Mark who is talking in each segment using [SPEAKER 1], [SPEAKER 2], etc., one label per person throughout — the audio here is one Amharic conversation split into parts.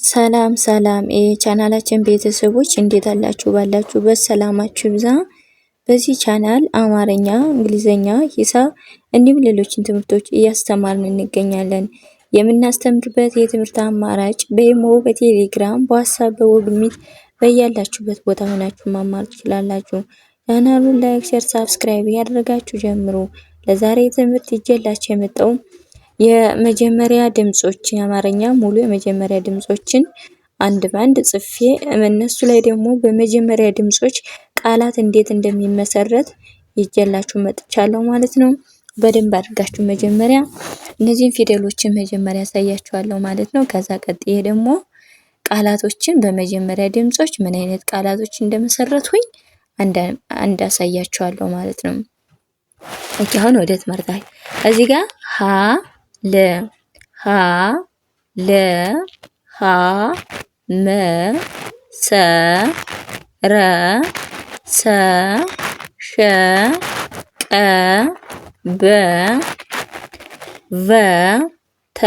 [SPEAKER 1] ሰላም ሰላም የቻናላችን ቤተሰቦች እንዴት አላችሁ? ባላችሁበት ሰላማችሁ ይብዛ። በዚህ ቻናል አማርኛ፣ እንግሊዘኛ፣ ሂሳብ እንዲሁም ሌሎችን ትምህርቶች እያስተማርን እንገኛለን። የምናስተምርበት የትምህርት አማራጭ በኢሞ፣ በቴሌግራም፣ በዋትሳፕ፣ በጉግል ሚት በያላችሁበት ቦታ ሆናችሁ መማር ትችላላችሁ። ቻናሉን like፣ share፣ subscribe እያደረጋችሁ ጀምሩ። ለዛሬ ትምህርት ይዤላችሁ የመጣው የመጀመሪያ ድምጾች የአማርኛ ሙሉ የመጀመሪያ ድምጾችን አንድ ባንድ ጽፌ እነሱ ላይ ደግሞ በመጀመሪያ ድምጾች ቃላት እንዴት እንደሚመሰረት ይዤላችሁ መጥቻለሁ ማለት ነው። በደንብ አድርጋችሁ መጀመሪያ እነዚህን ፊደሎችን መጀመሪያ ያሳያችኋለሁ ማለት ነው። ከዛ ቀጥዬ ደግሞ ቃላቶችን በመጀመሪያ ድምጾች ምን አይነት ቃላቶች እንደመሰረትሁኝ አንድ አሳያችኋለሁ ማለት ነው። Okay፣ አሁን ወደ ትምህርታችን እዚህ ጋር ሀ ለ ሀ ለ ሀ መ ሰ ረ ሰ ሸ ቀ በ ቨ ተ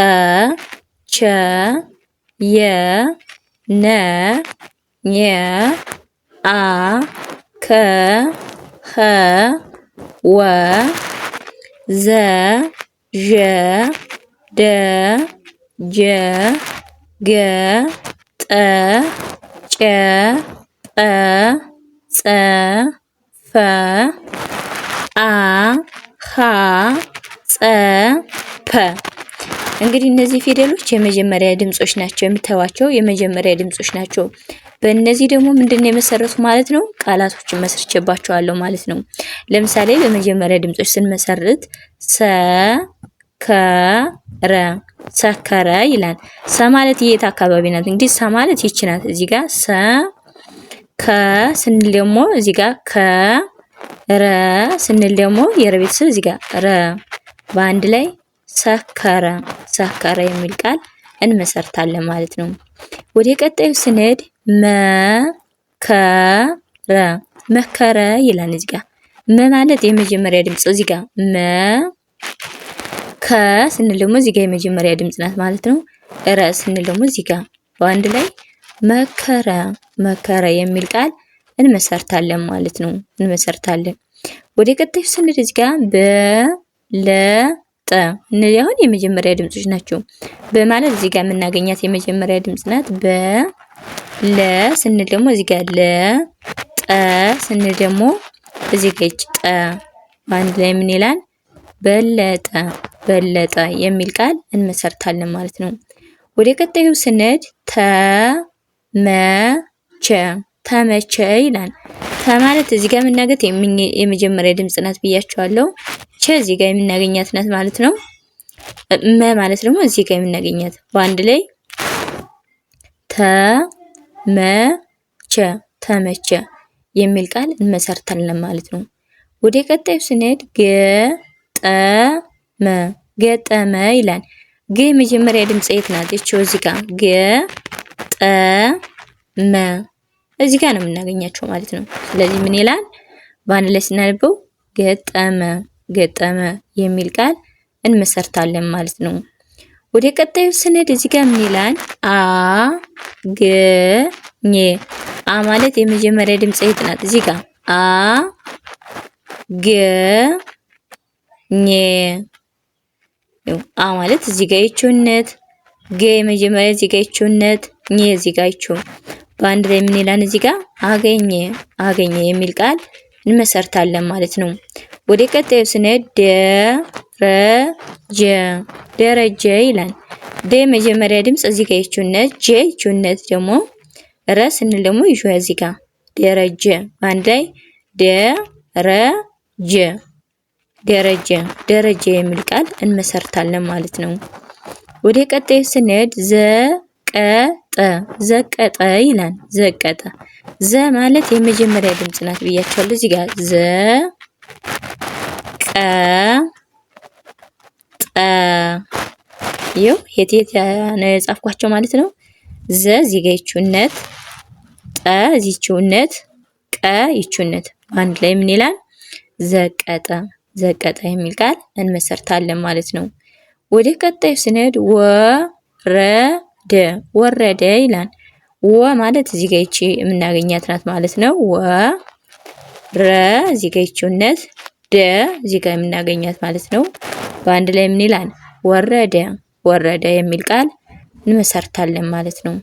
[SPEAKER 1] ቸ የ ነ ኘ አ ከ ኸ ወ ዘ ዠ ደ ጀ ገ ጠ ጨ ጰ ጸ ፈ አ ሀ ጸ ፐ። እንግዲህ እነዚህ ፊደሎች የመጀመሪያ ድምጾች ናቸው። የምታዩዋቸው የመጀመሪያ ድምጾች ናቸው። በእነዚህ ደግሞ ምንድነው የመሰረቱ ማለት ነው? ቃላቶችን መስርቼባቸዋለሁ ማለት ነው። ለምሳሌ በመጀመሪያ ድምጾች ስንመሰርት ሰ ከረ ሰከረ ይላል። ሰ ማለት የት አካባቢ ናት? እንግዲህ ሰ ማለት ይቺ ናት። እዚህ ጋር ሰ ከ ስንል ደግሞ እዚህ ጋር ከ ረ ስንል ደግሞ የረ ቤተሰብ እዚህ ጋር ረ በአንድ ላይ ሰከረ ሰከረ የሚል ቃል እንመሰርታለን ማለት ነው። ወደ ቀጣዩ ስንሄድ መከረ መከረ ይላል። እዚህ ጋር መ ማለት የመጀመሪያ ድምጽ እዚህ ጋር መ ከ ስንል ደግሞ እዚህ ጋር የመጀመሪያ ድምጽ ናት ማለት ነው። ረ ስንል ደግሞ እዚህ ጋር በአንድ ላይ መከረ መከረ የሚል ቃል እንመሰርታለን ማለት ነው። እንመሰርታለን። ወደ ቀጣዩ ስንል እዚህ ጋር በለጠ እነዚህ አሁን የመጀመሪያ ድምጾች ናቸው። በማለት እዚህ ጋር የምናገኛት የመጀመሪያ ድምጽ ናት። በ ለ ስንል ደግሞ እዚህ ጋር ለ ጠ ስንል ደግሞ እዚህ ጋር ጠ በአንድ ላይ ምን ይላል? በለጠ በለጠ የሚል ቃል እንመሰርታለን ማለት ነው። ወደ ቀጣዩ ስንሄድ ተመቸ ተመቸ ይላል። ተ ማለት እዚህ ጋር የምናገት የመጀመሪያ ድምጽ ናት ብያቸዋለሁ። ቸ እዚህ ጋር የምናገኛት ናት ማለት ነው። መ ማለት ደግሞ እዚህ ጋር የምናገኛት በአንድ ላይ ተመቸ ተመቸ የሚል ቃል እንመሰርታለን ማለት ነው። ወደ ቀጣዩ ስንሄድ ገጠመ ገጠመ ይላል። ገ የመጀመሪያ ድምጽ የት ናት? እቺ እዚህ ጋር ገ ጠ መ እዚህ ጋር ነው የምናገኛቸው ማለት ነው። ስለዚህ ምን ይላል? በአንድ ላይ ስናነበው ገጠመ ገጠመ የሚል ቃል እንመሰርታለን ማለት ነው። ወደ ቀጣዩ ስንሄድ እዚህ ጋር ምን ይላል? አ ገ ኘ አ ማለት የመጀመሪያ ድምጽ የት ናት? እዚህ ጋር አ ገ ኘ አ ማለት እዚህ ጋር ይችውነት ገ የመጀመሪያ እዚህ ጋር ይችውነት ኘ እዚህ ጋር ይችው በአንድ ላይ ምን ይላል? እዚህ ጋር አገኘ አገኘ የሚል ቃል እንመሰርታለን ማለት ነው። ወደ ቀጣዩ ስንሄድ ደረጀ ደረጀ ይላል። ደ የመጀመሪያ ድምጽ እዚህ ጋር ይችውነት ጀ ይችውነት ደግሞ ረ ስንል ደግሞ ይሹ እዚህ ጋር ደረጀ በአንድ ላይ ደረጀ ደረጀ ደረጀ የሚል ቃል እንመሰርታለን ማለት ነው። ወደ ቀጣዩ ስንሄድ ዘቀጠ ዘቀጠ ይላል። ዘቀጠ ዘ ማለት የመጀመሪያ ድምጽ ናት ብያቸዋለሁ። እዚህ ጋር ዘ ቀ ጠ ይኸው የት የት ነው የጻፍኳቸው ማለት ነው። ዘ እዚህ ጋር ይችውነት፣ ጠ እዚህ ይችውነት፣ ቀ ይችውነት በአንድ ላይ ምን ይላል? ዘቀጠ ዘቀጠ የሚል ቃል እንመሰርታለን ማለት ነው። ወደ ቀጣዩ ስንሄድ ወረደ ወረደ ይላል። ወ ማለት እዚህ ጋር ይቺ የምናገኛት ናት ማለት ነው። ወ ረ እዚህ ጋር ይቺውነት ደ እዚህ ጋር የምናገኛት ማለት ነው። በአንድ ላይ ምን ይላል? ወረደ ወረደ የሚል ቃል እንመሰርታለን ማለት ነው።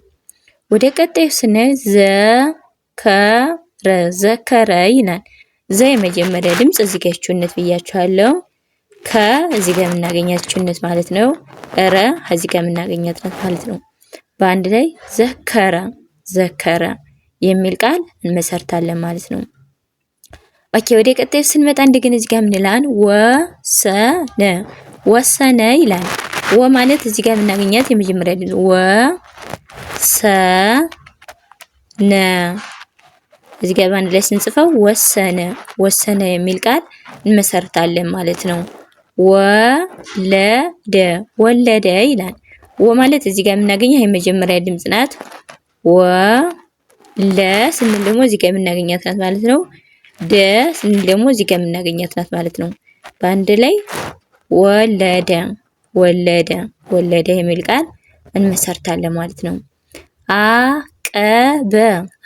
[SPEAKER 1] ወደ ቀጣዩ ስናይ ዘከረ ዘከረ ይላል። ዘ የመጀመሪያ ድምፅ እዚህ ጋር ይቺውነት ብያችኋለሁ። ከ እዚህ ጋር የምናገኛት ችነት ማለት ነው። ረ እዚህ ጋር የምናገኛት ናት ማለት ነው። በአንድ ላይ ዘከረ ዘከረ የሚል ቃል እንመሰርታለን ማለት ነው። Okay ወደ ቀጣዩ ስንመጣ እንደገና እዚህ ጋር ምን ይላል? ወሰነ ወሰነ ይላል። ወ ማለት እዚህ ጋር የምናገኛት የመጀመሪያ ድምፅ ወ ሰ ነ እዚህ ጋር በአንድ ላይ ስንጽፈው ወሰነ ወሰነ የሚል ቃል እንመሰርታለን ማለት ነው። ወለደ ወለደ ይላል። ወ ማለት እዚህ ጋር የምናገኛት የመጀመሪያ ድምፅ ናት። ወ ለ ስንል ደግሞ እዚህ ጋር የምናገኛት ናት ማለት ነው። ደ ስንል ደግሞ እዚህ ጋር የምናገኛት ናት ማለት ነው። በአንድ ላይ ወለደ ወለደ ወለደ የሚል ቃል እንመሰርታለን ማለት ነው። አቀበ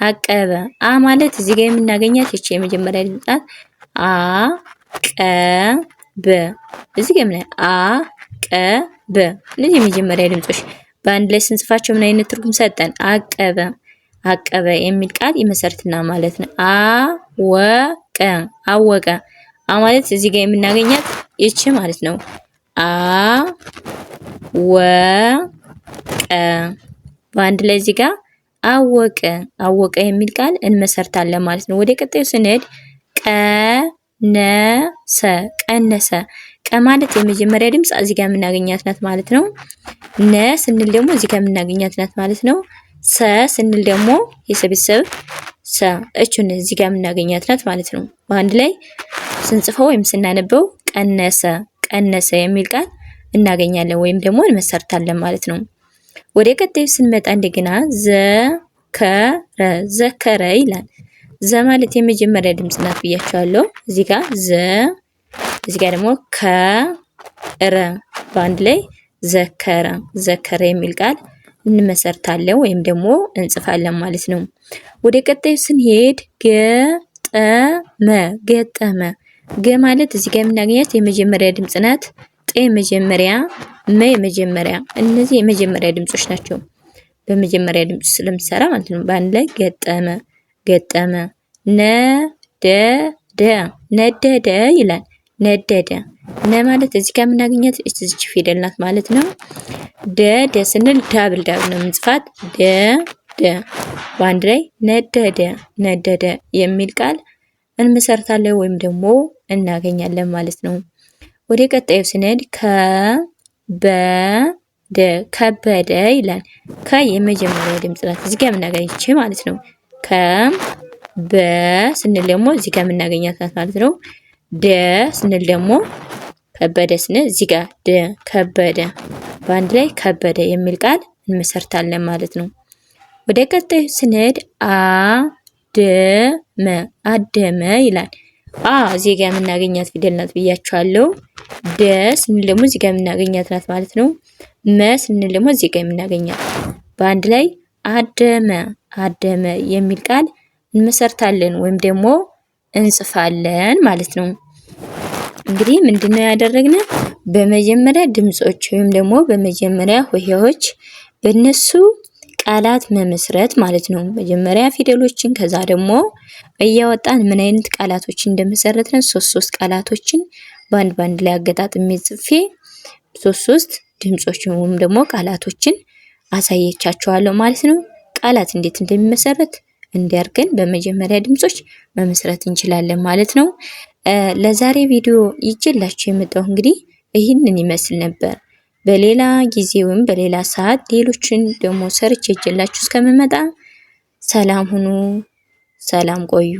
[SPEAKER 1] አቀበ አ ማለት እዚህ ጋር የምናገኛት ይቺ የመጀመሪያ ድምፅ ናት። አ ቀ በ እዚህ ጋር ምን አ ቀ በ እነዚህ የመጀመሪያ ድምጾች በአንድ ላይ ስንጽፋቸው ምን አይነት ትርጉም ሰጠን? አቀበ አቀበ የሚል ቃል ይመሰርትና ማለት ነው። አወቀ አወቀ አ ማለት እዚህ ጋር የምናገኛት ይቺ ማለት ነው። አ ወ ቀ በአንድ ላይ እዚህ ጋር አወቀ አወቀ የሚል ቃል እንመሰርታለን ማለት ነው። ወደ ቀጣዩ ስንሄድ ቀነሰ ቀነሰ ቀ ማለት የመጀመሪያ ድምፅ እዚህ ጋር የምናገኛት ናት ማለት ነው። ነ ስንል ደግሞ እዚህ ጋር የምናገኛት ናት ማለት ነው። ሰ ስንል ደግሞ የሰ ሰ እቹን እዚህ ጋር የምናገኛት ናት ማለት ነው። በአንድ ላይ ስንጽፈው ወይም ስናነበው ቀነሰ ቀነሰ የሚል ቃል እናገኛለን ወይም ደግሞ እንመሰርታለን ማለት ነው። ወደ ቀጣዩ ስንመጣ እንደገና ዘከረ ዘከረ ይላል። ዘ ማለት የመጀመሪያ ድምፅ ናት ብያቸዋለሁ። እዚህ ጋር ዘ፣ እዚህ ጋር ደግሞ ከረ በአንድ ላይ ዘከረ ዘከረ የሚል ቃል እንመሰርታለን ወይም ደግሞ እንጽፋለን ማለት ነው። ወደ ቀጣዩ ስንሄድ ገጠመ ገጠመ። ገ ማለት እዚህ ጋር የምናገኛት የመጀመሪያ ድምፅ ናት። ጤ የመጀመሪያ፣ መ የመጀመሪያ፣ እነዚህ የመጀመሪያ ድምጾች ናቸው። በመጀመሪያ ድምፅ ስለምትሰራ ማለት ነው። በአንድ ላይ ገጠመ ገጠመ። ነደደ ነደደ ይላል። ነደደ ነ ማለት እዚህ ጋር የምናገኛት እዚች ፊደል ናት ማለት ነው። ደ ደ ስንል double double ነው የምንጽፋት። ደ ደ በአንድ ላይ ነደደ ነደደ የሚል ቃል እንመሰርታለን ወይም ደግሞ እናገኛለን ማለት ነው። ወደ ቀጣዩ ስንሄድ ከበደ ከበደ ይላል። ከ የመጀመሪያ ድምፅ ናት እዚህ ጋር የምናገኘች ማለት ነው። ከ በ ስንል ደግሞ እዚህ ጋር የምናገኛት ናት ማለት ነው። ደ ስንል ደግሞ ከበደ ስንል እዚህ ጋር ደ ከበደ በአንድ ላይ ከበደ የሚል ቃል እንመሰርታለን ማለት ነው። ወደ ቀጣዩ ስንሄድ አ ደመ አደመ ይላል። አ እዚህ ጋር የምናገኛት ፊደል ናት ብያችኋለሁ። ደ ስንል ደግሞ እዚህ ጋር የምናገኛት ናት ማለት ነው። መ ስንል ደግሞ እዚህ ጋር የምናገኛት በአንድ ላይ አደመ አደመ የሚል ቃል እንመሰርታለን ወይም ደግሞ እንጽፋለን ማለት ነው። እንግዲህ ምንድነው ያደረግነ? በመጀመሪያ ድምጾች ወይም ደግሞ በመጀመሪያ ሆሄዎች በእነሱ ቃላት መመስረት ማለት ነው። መጀመሪያ ፊደሎችን ከዛ ደግሞ እያወጣን ምን አይነት ቃላቶችን እንደመሰረትን ሶስት ሶስት ቃላቶችን በአንድ በአንድ ላይ አገጣጥሜ ጽፌ ሶስት ሶስት ድምጾችን ወይም ደግሞ ቃላቶችን አሳየቻችኋለሁ ማለት ነው። ቃላት እንዴት እንደሚመሰረት እንዲያርገን በመጀመሪያ ድምጾች መመስረት እንችላለን ማለት ነው። ለዛሬ ቪዲዮ ይዤላችሁ የመጣው እንግዲህ ይህንን ይመስል ነበር። በሌላ ጊዜ ወይም በሌላ ሰዓት ሌሎችን ደግሞ ሰርቼ ይዤላችሁ እስከምመጣ ሰላም ሁኑ፣ ሰላም ቆዩ።